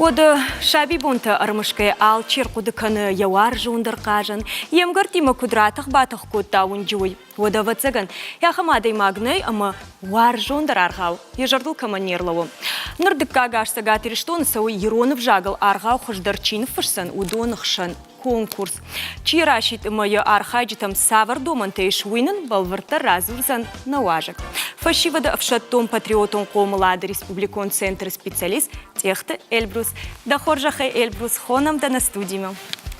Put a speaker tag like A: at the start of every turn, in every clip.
A: Уӕдӕ сабибонтӕ ӕрмысгӕйӕ алчи ӕрхъуыды кӕны йӕ уарзондӕр хъазӕн, йе мгӕрттимӕ куыд ратӕх-батӕх кодта уынджы, уый. Уӕдӕ, ӕвӕццӕгӕн, ахӕм адӕймаг нӕй ӕмӕ уарзондӕр аргъау йӕ зӕрдыл кӕмӕн не рлӕууы. Ныр дыккаг аз Цӕгат Ирыстоны цӕуы ирон ӕвзагыл аргъау хуыздӕр чи ныффысдзӕн, уыдоны хсӕн конкурс. Чи расидт ӕмӕ йӕ архайджытӕм цавӕр домӕнтӕ ис, уый нын бӕлвырддӕр радзурдзӕн нӕ уазӕг. Фӕсивӕды ӕфсӕддон-патриотон хъомылады республикон центры специалист Тъехты Эльбрус. Дӕ хорзӕхӕй, Эльбрус, хонӕм дӕ нӕ студимӕ.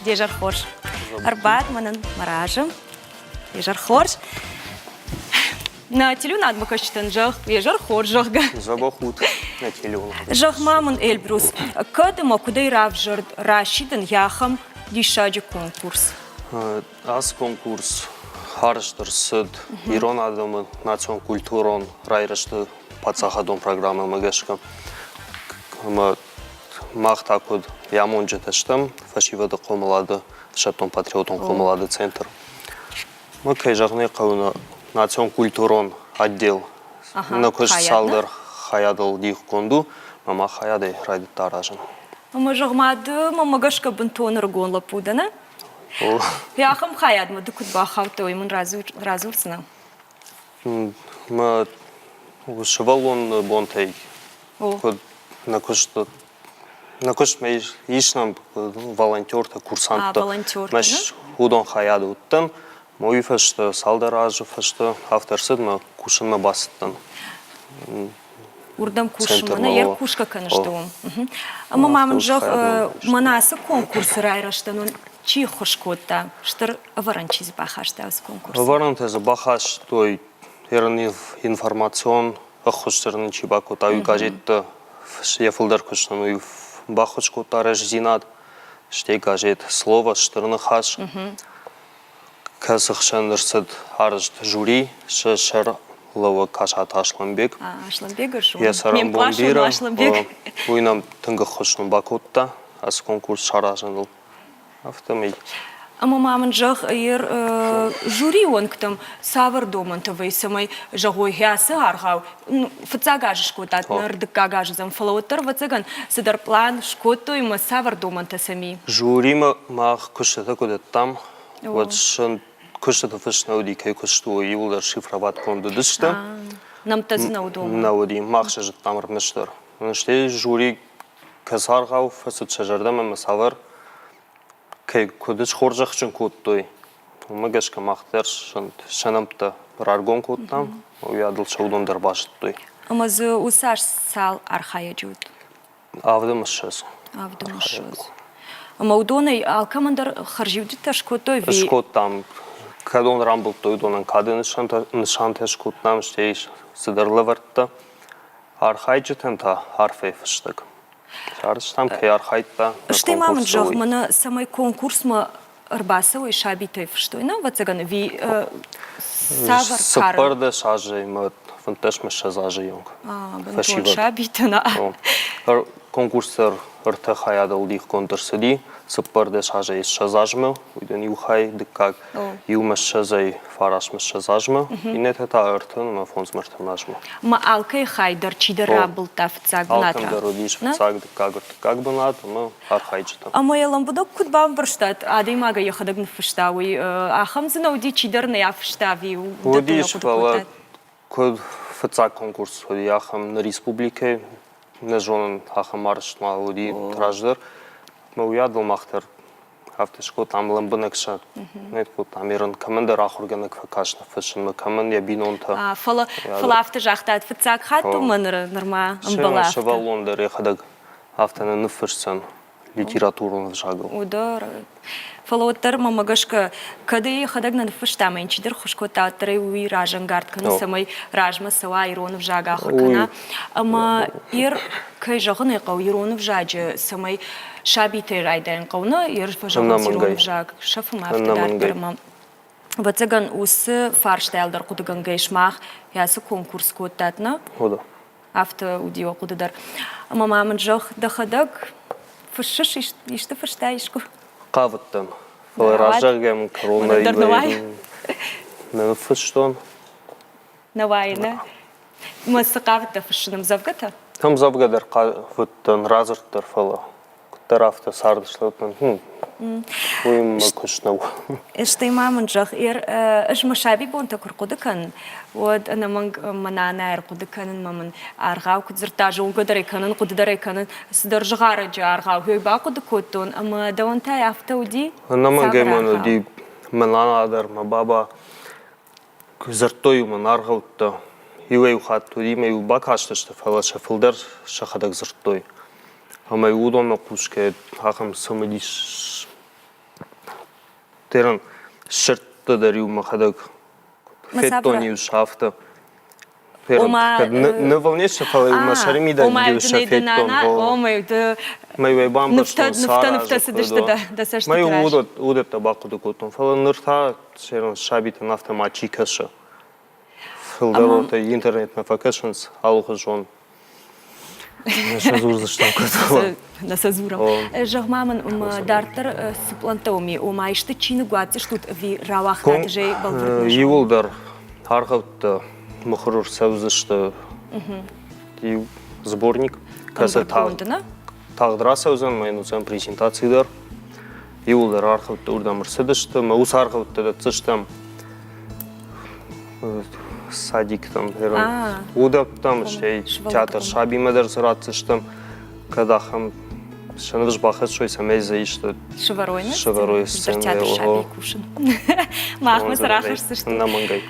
A: Де зӕр хорз. Ӕрбад мӕнӕн мӕ разы. Де зӕр хорз. Нӕ телеуынадмӕ кӕсджытӕн зӕгъ, йе зӕр хорз, зӕгъгӕ.
B: Дзӕбӕх ут нӕ телеуынад.
A: Зӕгъ ма мын, Эльбрус, кӕд ӕмӕ куыдӕй равзӕрд расидын йӕ ахӕм диссаджы конкурс?
B: Ацы конкурс арӕзт ӕрцыд ирон адӕмы национ-культурон райрӕзты паддзахадон программӕмӕ гӕсгӕ. Ӕмӕ мах та куыд йӕ амонджытӕ стӕм фӕсивӕды хъомылады, ӕфсӕддон-патриотон хъомылады центр. Мы, кӕй зӕгъын ӕй хъӕуы, нӕ национ-культурон отдел. Нӕ куыст цалдӕр хайадыл дихгонд у, ӕмӕ мах хайадӕй райдыдта аразын.
A: Ӕмӕ зӕгъ ма, ды мӕнмӕ гӕсгӕ бынтон ӕрыгон лӕппу дӕ, нӕ? Ахӕм хайадмӕ ды куыд бахаудтӕ, уый мын радзурдзынӕ?
B: Мӕ сывӕллоны бонтӕй куыд нӕ куыст Нӕ куыстмӕ ис нӕм волонтертӕ, курсанттӕ.
A: Волонтертӕ.
B: Уыдон хайады уыдтӕн. Уый фӕстӕ цалдӕр азы фӕстӕ афтӕ ӕрцыд мӕ кусынмӕ бацыдтӕн.
A: Уырдӕм кусынмӕ, нӕ йӕ кусгӕ кӕныс ды уым. Ӕмӕ ма мын зӕгъ, мӕнӕ ацы конкурсы райрӕзтӕн уын чи ӕххуыс кодта? Стыр ӕвӕрӕн чи дзы бахаста ацы конкурсы?
B: Ӕвӕрӕнтӕ дзы бахастой информацион ӕххуыс дӕр нын чи бакодта, уый газеттӕ йӕ фылдӕр куыст нын уый баххуыс кодта Рӕстдзинад, стӕй газет Слово, Стыр Ныхас, кӕцы хсӕн ӕрцыд арӕзт жюри, сӕ сӕргълӕууӕг Касаты Аслӕнбег.
A: Аслӕнбег
B: Йӕ цӕрӕнбон бирӕ, уый нӕм тынг ӕххуыс нын бакодта ацы конкурс саразыныл. Афтӕмӕй.
A: Ӕмӕ ма мын зӕгъ, ер жюрийы уӕнгтӕм цавӕр домӕнтӕ вӕййы, цӕмӕй зӕгъой, ацы аргъау фыццаг аз скодтат, ныр дыккаг аз уыдзӕн, фӕлӕ уӕддӕр, ӕвӕццӕгӕн, цыдӕр пълан скодтой ӕмӕ цавӕр домӕнтӕ сӕм и?
B: Жюримӕ мах куыстытӕ куы дӕттам, уӕд сын куыстыты фыст нӕ уыди, кӕй куыст у, иууылдӕр шифроватгонд уыдысты.
A: Нӕмттӕ дзы нӕ уыд
B: Нӕ уыди, мах сӕ зыдтам ӕрмӕстдӕр. Стӕй жюри кӕцы аргъау фӕцыд сӕ зӕрдӕмӕ ӕмӕ цавӕр кӕй куыд схорзӕхджын кодтой, уымӕ гӕсгӕ мах дӕр сӕ нӕмттӕ раргом кодтам, уыйадыл сӕ уыдон дӕр базыдтой.
A: Ӕмӕ дзы уыцы аз цал архайӕджы уыд?
B: 27.
A: 27. Ӕмӕ уыдонӕй алкӕмӕн дӕр хӕрзиуджытӕ скодтой ӕви?
B: Скодтам. Кӕдон рамбылдтой, уыдонӕн кады нысантӕ скодтам, стӕй цыдӕр лӕвӕрттӕ. Архайджытӕн та арфӕйы фыстӕг. Сарӕзтам, кӕй архайдта
A: Стӕй ма мын зӕгъ, мӕнӕ цӕмӕй конкурсмӕ ӕрбацӕуой сабитӕй фыстой, нӕ, ӕвӕццӕгӕн, ӕви цавӕр кары?
B: 14 азӕй мӕ 15 20 азы онг.
A: Бынтон сабитӕ, нӕ?
B: Конкурс дӕр ӕртӕ хайадыл дихгонд ӕрцыди. 14 азӕй 20 азмӕ, уый дын иу хай, дыккаг иумӕ ссӕдзӕй фарастмӕ 20 азмӕ, иннӕтӕ та ӕртын ӕмӕ фондзмӕ ӕртын азмӕ.
A: Ма алкӕй хай дӕр чидӕр рамбылдта фыццаг бынат.
B: Алкӕм дӕр уыдис фыццаг, дыккаг, ӕртыккаг бынат ӕмӕ архайджытӕ.
A: Ӕмӕ йӕ лӕмбынӕг куыд бамбӕрстат, адӕймагӕй йӕхӕдӕг ныффыста, уый ахӕм дзы нӕ уыди, чидӕр нӕ афыста ӕви
B: Уыдис, фӕлӕ куыд фыццаг конкурс уыди, ахӕм нӕ республикӕйы, нӕ зонын, ахӕм арӕзт ма уыди раздӕр. Мӕ уыйадыл мах дӕр афтӕ скодтам лӕмбынӕг сӕ нӕ кодтам ерын кӕмӕндӕр ахуыргӕнӕг фӕкаст ныффыссынмӕ, кӕмӕн йӕ бинонтӕ.
A: Фӕлӕ, фӕлӕ афтӕ загътат, фыццаг хатт у мӕ нырма ӕмбӕлы афтӕ.
B: Сывӕллон дӕр йӕхӕдӕг афтӕ нӕ ныффысдзӕн литературон ӕвзагыл.
A: Уыдор. Фӕлӕ уӕддӕр мӕмӕ гӕсгӕ, кӕд ӕй йӕхӕдӕг нӕ ныффыста ӕмӕ йын чидӕр ххуыс кодта, уӕддӕр ӕй уый разӕнгард кӕны, цӕмӕй размӕ цӕуа, ирон ӕвзаг ахуыр кӕна. Ӕмӕ ир, кӕй зӕгъын ӕй хъӕуы, ирон ӕвзаджы цӕмӕй сабитӕй райдайын хъӕуы, нӕ ир фӕзӕгъынц ирон ӕвзаг сӕфы ма афтӕ дарддӕр ӕмӕ ӕвӕццӕгӕн, уыцы фарстайыл дӕр хъуыдыгӕнгӕ сымах ацы конкурс кодтат, нӕ? Афтӕ уыди уӕ хъуыды дӕр. Ӕмӕ ма мын зӕгъ, дӕхӕдӕг фыссыс исты фыста искуы?
B: Хъавыдтӕн, фӕлӕ раззагӕй мын кӕронмӕ нӕ ныффыстон.
A: Нӕ уайы, нӕ? Мӕ цы хъавыдтӕ фыссын ӕмдзӕвгӕтӕ?
B: Ӕмдзӕвгӕ дӕр хъавыдтӕн, радзырд дӕр, фӕлӕ куыддӕр афтӕ царды слӕудтӕн, уый мӕ куыст нӕу.
A: Стӕй ма мын зӕгъ, ӕз мӕ сабибонтӕ куы рхъуыды кӕнын, уӕд ӕнӕмӕнг мӕ нана ӕрхъуыды кӕнын мӕ мын аргъау куыд дзырдта, зонгӕ дӕр ӕй кӕнын, хъуыды дӕр ӕй кӕнын, цыдӕр зыгъарӕджы аргъау ӕй бахъуыды кодтон, ӕмӕ дӕуӕн та афтӕ уыди?
B: Ӕнӕмӕнгӕй мӕн уыди мӕ нана дӕр, мӕ баба Дзырдтой-иу мын аргъӕуттӕ. Иуӕй-иу хатт уыимӕ-иу бакастысты, фӕлӕ сӕ фылдӕр сӕхӕдӕг дзырдтой. Ӕмӕ-иу уыдонмӕ хъусгӕйӕ ахӕм цымыдис дӕр сырдты дӕр-иу мӕхӕдӕг федтон-иу сӕ афтӕ. Нывыл не сты, фӕлӕ-иу мӕ сӕры мидӕг-иу сӕ федтон. Мӕ-иу ӕй бамбӕрстон,
A: Нывтӕ цыдысты дӕ цӕстыты раз.
B: Мӕ-иу уыдӕттӕ бахъуыды кодтон, фӕлӕ ныр та сабитӕн афтӕ ма чи кӕсы. Фылдӕр интернетмӕ фӕкӕсынц алыхуызон. Нӕ сӕ дзурдзыстӕм куыд.
A: Нӕ сӕ дзурӕм. Зӕгъ-ма мын, дарддӕр цы пълӕнттӕ уым и? Ома исты чиныг уадздзыстут ӕви рауагътат зӕй бӕлвырд?
B: Иуылдӕр аргъӕуттӕ мыхуыр ӕрцӕудзысты иу сборник, кӕцы тагъд рацӕудзӕн, мӕ йын уыдзӕн презентаци дӕр. Иуылдӕр аргъӕуттӕ уырдӕм ӕрцыдысты, мӕ уыцы аргъӕуттӕ дӕтдзыстӕм садиктӕм, уыдӕттӕм, стӕй театр сабимӕ дӕр дзы ратдзыстӕм, кӕд ахӕм сӕ ныфс бахӕссой, цӕмӕй дзы исты
A: сывӕрой сценӕйыл. Театр саби кусын. Махмӕ цы рахӕсдзысты?
B: Ӕнӕмӕнгӕй.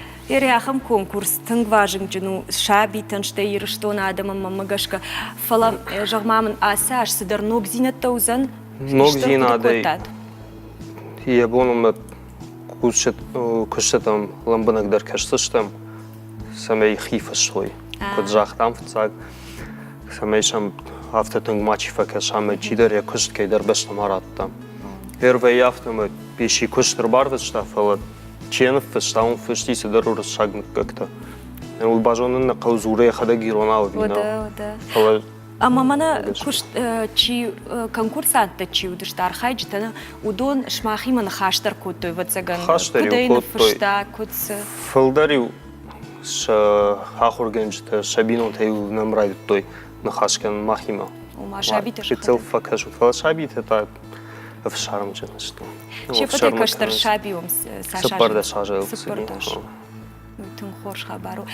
A: Ахӕм конкурс тынг вазыгджын у сабитӕн, стӕй Ирыстоны адӕмӕн мӕнмӕ гӕсгӕ. Фӕлӕ, зӕгъ-ма мын, ацы аз цыдӕр ногдзинӕдтӕ уыдзӕн?
B: Ногдзинадӕй йӕ бон ӕмӕ куыстытӕм лӕмбынӕгдӕр кӕсдзыстӕм, цӕмӕй хи фыссой. Куыд загътам фыццаг, цӕмӕй сӕм афтӕ тынг мачи фӕкӕса ӕмӕ чидӕр йӕ куыст кӕйдӕр бӕстӕмӕ радта. Первӕй афтӕмӕй исчи куыст ӕрбарвыста, фӕлӕ чи ныффыста, уым фысти цыдӕр уырыссаг мыггӕгтӕ. Уый базонын нӕ хъӕуы дзуры йӕхӕдӕг иронау ӕви нӕ. Фӕлӕ
A: Ӕмӕ мӕнӕ куыст чи конкурсанттӕ чи уыдысты, архайджытӕ, уыдон сымахимӕ ныхас дӕр кодтой, ӕвӕццӕгӕн.
B: Куыд
A: ӕй ныффыста, куыд цы?
B: Фылдӕр-иу сӕ ахуыргӕнджытӕ, сӕ бинонтӕ-иу нӕм райдыдтой ныхас кӕнын махимӕ.
A: Ома сабитӕ
B: Гыццыл фӕкӕсут, фӕлӕ сабитӕ та ӕфсармджын сты.
A: Се ппӕтӕй кӕстӕр саби уым цас
B: 14 азы.
A: 14. Тынг хорз хабар у.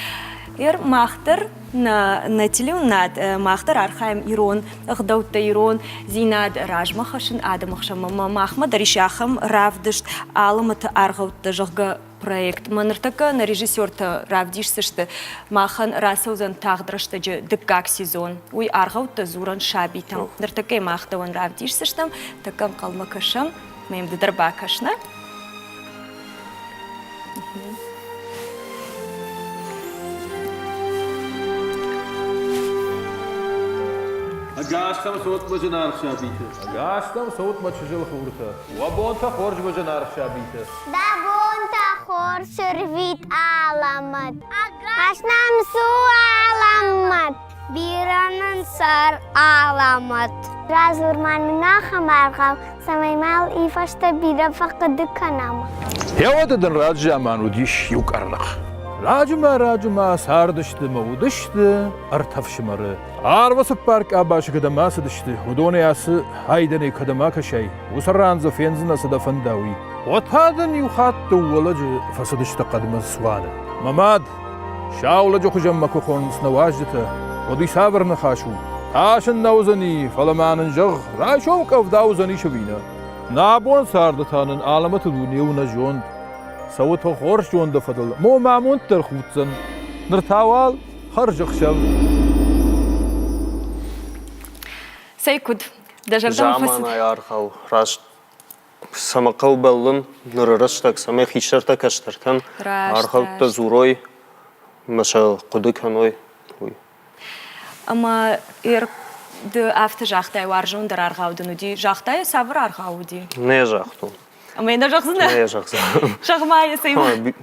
A: Ер мах дӕр нӕ, нӕ телеуынад, мах дӕр архайӕм ирон ӕгъдӕуттӕ, ирон дзинад размӕ хӕссын адӕмы хсӕнмӕ. Махмӕ дӕр ис ахӕм равдыст алымыты аргъӕуттӕ, зӕгъгӕ, проект. Мӕ ныртӕккӕ нӕ режиссертӕ равдисдзысты, махӕн рацӕудзӕн тагъд рӕстӕджы дыккаг сезон. Уый аргъӕуттӕ дзурӕн сабитӕм. Ныртӕккӕ мах дӕуӕн равдисдзыстӕм, тӕккӕ ӕнхъӕлмӕ кӕсӕм, мӕ йӕм ды дӕр бакӕс, нӕ?
C: Ӕгӕстӕм цот мӕ зынаргъ сабитӕ! Ӕгӕстӕм цот мӕ чысыл хуртӕ! Уӕ бонтӕ хорз, мӕ зынаргъ сабитӕ!
D: Дӕ бонтӕ хорз ӕрвит, Алӕмӕт! Ӕгас нӕм цу, Алӕмӕт! Бирӕ нын цӕр, Алӕмӕт! Радзур-ма нын ахӕм аргъау, цӕмӕй ма йыл и фӕстӕ бирӕ фӕхъуыды кӕнӕм.
C: Гъеуӕдӕ дын раззаман уыдис иу къӕрных. Раджы-ма-раджы-ма цардысты мӕ уыдысты ӕртӕ фсымӕры. Арвы цыппар къабазы кӕдӕм ацыдысты, уыдонӕй ацы айдӕнӕй кӕдӕм акӕсай, уыцы ран дзы фендзынӕ, цы дӕ фӕнда, уый. Уӕд та дын иу хатт дыууӕ лӕджы фӕцыдысты хъӕдмӕ цуаны. Мӕ мад, сау лӕджы хуызӕн мӕ куы хонынц нӕ уазджытӕ, уӕд уый цавӕр ныхас у? Тас ын нӕ уыдзӕни, фӕлӕ ма нын зӕгъ, райсом къӕвда уыдзӕнис ӕви нӕ? Нӕ абон царды та нын алӕмӕты дуне у нӕ зонд. Цӕуы тох хорз зонды фӕдыл, мо мӕ амонд дӕр худдзӕн. Ныр та уал хӕрзӕхсӕв.
A: Цӕй куыд? Дӕ зӕрдӕмӕ фӕцыд?
B: Заманай аргъау раст цӕмӕ хъӕуы бӕллын ныры рӕстӕг, цӕмӕй хистӕртӕ кӕстӕртӕн аргъӕуттӕ дзурой ӕмӕ сӕ хъуыды кӕной, уый.
A: Ӕмӕ ды афтӕ загътай, уарзондӕр аргъау дын уыди. Загътай, цавӕр аргъау уыди?
B: Нӕ загътон.
A: Ӕмӕ йӕ нӕ зӕгъдзынӕ?
B: Нӕ зӕгъдзынӕн.
A: Зӕгъ-ма йӕ, цӕй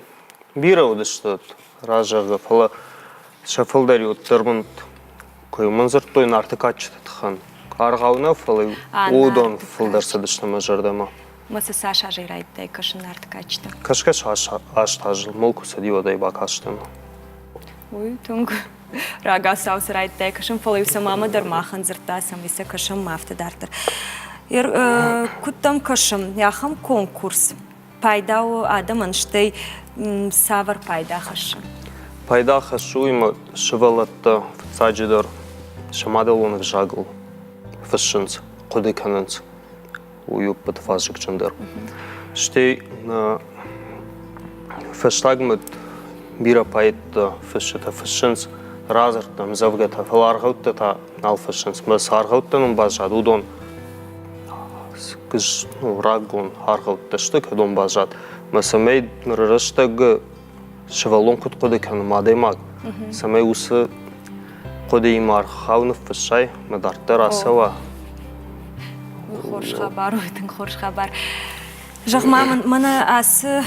B: Бирӕ уыдысты разӕгъгӕ, фӕлӕ сӕ фылдӕр уӕддӕр мын куы мын дзырдтой Нарты кадджыты тыххӕн. Аргъау нӕ, фӕлӕ уыдон фылдӕр цыдысты мӕ зӕрдӕмӕ.
A: Мӕ цы цас азӕй райдыдтай кӕсын Нарты кадджытӕ?
B: Кӕсгӕ аст азы мыл куы цыди, уӕд ӕй бакастӕн.
A: Уый тынг. Рагацау сӕ райдыдтай кӕсын, фӕлӕ-иу сӕ мамӕ дӕр махӕн дзырдта, цӕмӕй сӕ кӕсӕм ма афтӕ дарддӕр. Куыд дӕм кӕсы, ахӕм конкурс пайда у адӕмӕн, стӕй цавӕр пайда хӕссы?
B: Пайда хӕссы уый, сывӕллӕттӕ фыццаджыдӕр сӕ мадӕлон ӕвзагыл фыссынц, хъуыды кӕнынц. Уый у ӕппӕты вазыгджындӕр. Стӕй фӕстагмӕ бирӕ поэттӕ, фысджытӕ фыссынц радзырдтӕ, ӕмдзӕвгӕтӕ, фӕлӕ аргъӕуттӕ та нал фыссынц. Мӕ цы аргъӕуттӕ нын баззад, уыдон рагон аргъӕуттӕ сты, кӕдон баззад. Мӕ цӕмӕй ныры рӕстӕг сывӕллон куыд хъуыды кӕны адӕймаг, цӕмӕй уыцы хъуыдыимӕ аргъау ныффыссай мӕ дарддӕр ацӕуа.
A: Хорз хабар у, тынг хорз хабар. Зӕгъ-ма мын, мӕнӕ ацы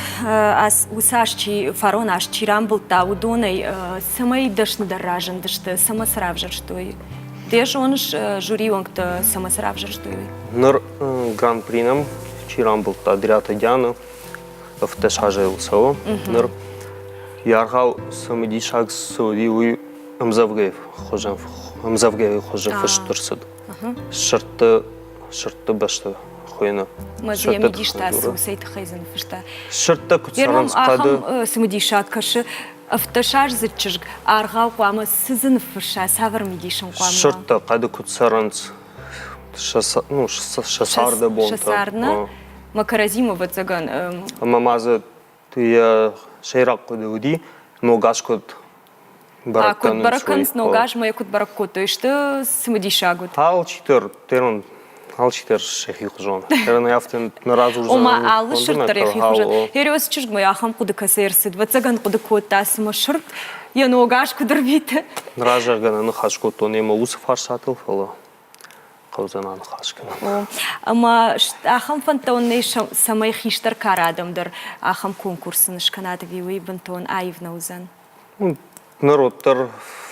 A: уыцы аз чи фарон аз чи рамбылдта, уыдонӕй цӕмӕй дӕсныдӕр разындысты, цӕмӕ цы равзӕрстой? Ды зоныс жюрийы уӕнгтӕ цӕмӕ цы равзӕрстой, уый?
B: Ныр гран-при нӕм чи рамбылдта, Дриаты Диана, 17 азы цӕуы. Ныр йӕ аргъау цымыдисаг цы уыди, уый ӕмдзӕвгӕйы хуызӕн ӕмдзӕвгӕйы хуызы фыст ӕрцыд. Сырдты сырдты бӕсты хуыйны.
A: Мӕ мидис та цы у, цӕй тыххӕй дзы ныффыста?
B: Сырдтӕ куыд цӕрынц хъӕды?
A: Ахӕм цымыдисаг кӕсы, ӕвддӕсаздзыд чызг аргъау хъуамӕ цы дзы ныффысса, цавӕр мидис ын хъуамӕ уа?
B: Сырдтӕ хъӕды куыд цӕрынц, ну, сӕ царды бонтӕ.
A: Сӕ цард, нӕ? Мӕ кӕрӕдзимӕ, ӕвӕццӕгӕн.
B: Ӕмӕ ма дзы йӕ сӕйраг хъуыды уыди, ног аз куыд бӕрӕг
A: куыд бӕрӕг кӕнынц ног азмӕ куыд бӕрӕг кодтой, сты цымыдисаг уыд.
B: Алчидӕр терон алчидӕр сӕхи хуызон. Терон афтӕ нӕ радзурдзӕн.
A: Ома алы сырд дӕр йӕхи хуызӕн. Хериосы чызгмӕ ахӕм хъуыды кӕцы ӕрцыд, ӕвӕццӕгӕн хъуыды кодта, цымӕ сырд йӕ ног аз куыд ӕрвиты.
B: Разӕгӕнӕн ныхас кодтон йемӕ уыцы фарстатыл, фӕлӕ хъӕудзӕн аныхас кӕнын.
A: Ӕмӕ ахӕм фӕндтӕ уын нӕй, цӕмӕй хистӕр кары адӕм дӕр ахӕм конкурс сын скӕнат ӕви уый бынтон аив нӕ уыдзӕн?
B: Ныр уӕддӕр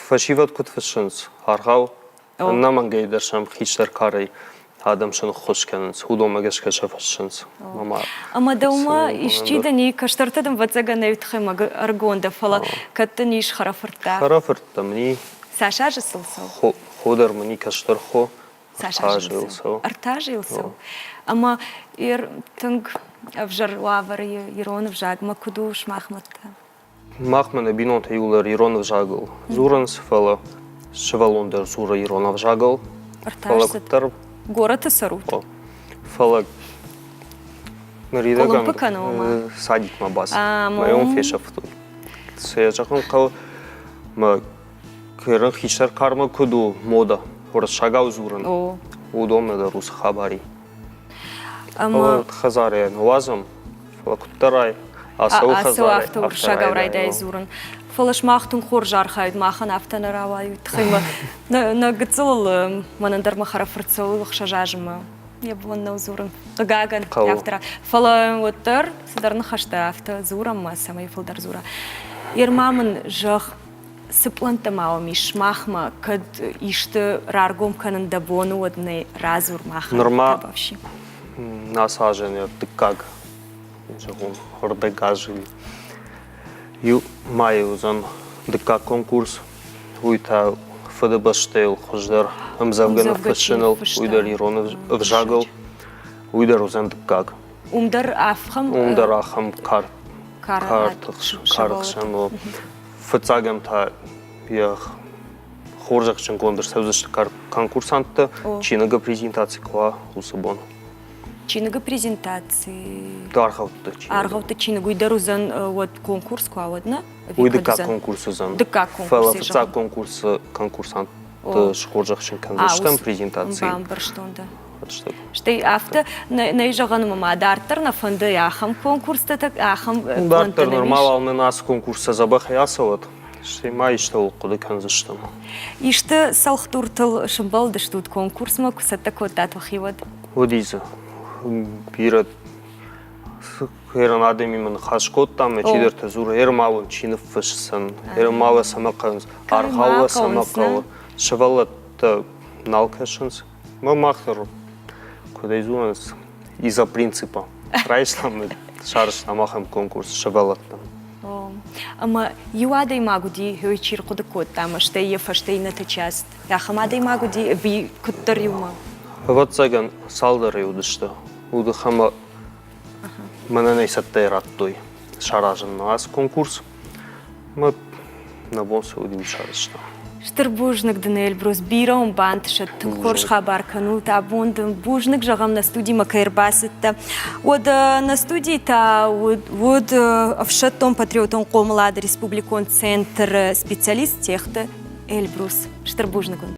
B: фӕсивӕд куыд фыссынц аргъау, ӕнӕмӕнгӕй дӕр сӕм хистӕр карӕй адӕм сын ӕххуыс кӕнынц, уыдонмӕ гӕсгӕ сӕ фыссынц.
A: Ӕмӕ дӕумӕ исчи дын и, кӕстӕртӕ дын ӕвӕццӕгӕн ӕй тыххӕй ӕрыгон дӕ, фӕлӕ кӕд дын ис хӕрӕфырттӕ?
B: Хӕрӕфырттӕ мын и.
A: Цас азы сыл цӕуы?
B: Хо дӕр мын и кӕстӕр хо.
A: Цас азы йыл цӕуы? Ӕртӕ азы йыл цӕуы. Ӕмӕ тынг ӕвзӕр уавӕры ирон ӕвзагмӕ куыд у сымахмӕ та?
B: Махмӕ нӕ бинонтӕ иууылдӕр ирон ӕвзагыл дзурынц, фӕлӕ сывӕллон дӕр дзуры ирон ӕвзагыл.
A: Фӕлӕ куыддӕр горӕты цӕрут?
B: Фӕлӕ ныридӕгӕн садикмӕ бацыд. Мӕ уым фесӕфтой. Цы йӕ зӕгъын хъӕуы, мӕ кӕрын хистӕр кармӕ куыд у мода уырыссагау дзурын, уыдонмӕ дӕр уыцы хабар и. Ӕмӕ хӕдзарӕй ныуадзӕм, фӕлӕ куыддӕр ай ацӕуы хӕдзарӕй,
A: афтӕ уырыссагау райдайы дзурын. Фӕлӕ сымах тынг хорз архайут, махӕн афтӕ нӕ рауайы тыххӕй мӕ нӕ гыццылыл мӕнӕн дӕр мӕ хӕрӕфырт цӕуы ӕхсӕз азмӕ. Йӕ бон нӕу дзурын. Хъыгагӕн, афтӕ. Фӕлӕ уӕддӕр цыдӕр ныхӕстӕ афтӕ дзурӕм ма, цӕмӕй фылдӕр дзура. Ерма мын зӕгъ, цы пълӕнттӕ ма уӕм ис махмӕ, кӕд исты раргом кӕнын дӕ бон у, уӕд нӕ радзур махӕн.
B: Нырма ацы азӕн йӕ дыккаг, зӕгъон, ӕрдӕг азы иу майы уыдзӕн дыккаг конкурс. Уый та Фыдыбӕстӕйыл хуыздӕр ӕмдзӕвгӕ ныффыссыныл, уый дӕр ирон ӕвзагыл, уый дӕр уыдзӕн дыккаг.
A: Уым дӕр ахӕм
B: Уым дӕр ахӕм кар кархсӕн у. Фыццагӕм та йӕ хорзӕхджынгонд ӕрцӕудзысты конкурсанттӕ чиныгы презентаци куы уа, уыцы бон.
A: Чиныгы презентаци.
B: Аргъӕутты чиныг.
A: Аргъӕутты чиныг уый дӕр уыдзӕн уӕд конкурс куы уа, уӕд нӕ?
B: Уый дыккаг конкурс уыдзӕн.
A: Дыккаг конкурс.
B: Фӕлӕ фыццаг конкурсы конкурсантты схорзӕхджын кӕндзыстӕм презентаци.
A: Бамбӕрстон дӕ. Стӕй афтӕ нӕй зӕгъӕн ӕмӕ ма дарддӕр нӕ фӕнды ахӕм конкурстӕ, ахӕм
B: Дарддӕр нырма уал нын ацы конкурстӕ дзӕбӕхӕй ацӕуӕд, стӕй ма истӕуыл хъуыды кӕндзыстӕм.
A: Исты цӕлхдуртыл сымбӕлдыстут конкурсмӕ, куы цӕттӕ кодтат уӕхи, уӕд?
B: Уыди дзы. Бирӕ Ирон адӕмимӕ ныхас кодтам, ӕмӕ чидӕртӕ дзуры, ӕрмауын чи ныффысдзӕн, ӕрмауӕ цӕмӕ хъӕуынц, аргъауӕ цӕмӕ хъӕуы. Сывӕллӕттӕ нал кӕсынц. Мӕ мах дӕр, куыд ӕй дзурынц, из-за принципа. Райстам, сарӕзтам ахӕм конкурс сывӕллӕттӕн.
A: Ӕмӕ иу адӕймаг уыди, уый чи рхъуыды кодта, ӕмӕ стӕй йӕ фӕстӕ иннӕтӕ чи ацыд. Ахӕм адӕймаг уыди ӕви куыддӕр иумӕ?
B: Ӕвӕццӕгӕн, цалдӕрӕй уыдысты. Уыдых ӕмӕ мӕнӕн ӕй цӕттӕй радтой саразынмӕ ацы конкурс. Мӕ нӕ бон цы уыди, уый сарӕзтам.
A: Стыр бузныг дын, Эльбрус, бирӕ уын бантысӕд, тынг хорз хабар кӕнут. Абон дын бузныг зӕгъӕм, нӕ студимӕ кӕй ӕрбацыдтӕ. Уӕд нӕ студийы та уыд ӕфсӕддон-патриотон хъомылады республикон центры специалист Техты Эльбрус. Стыр бузныг уын.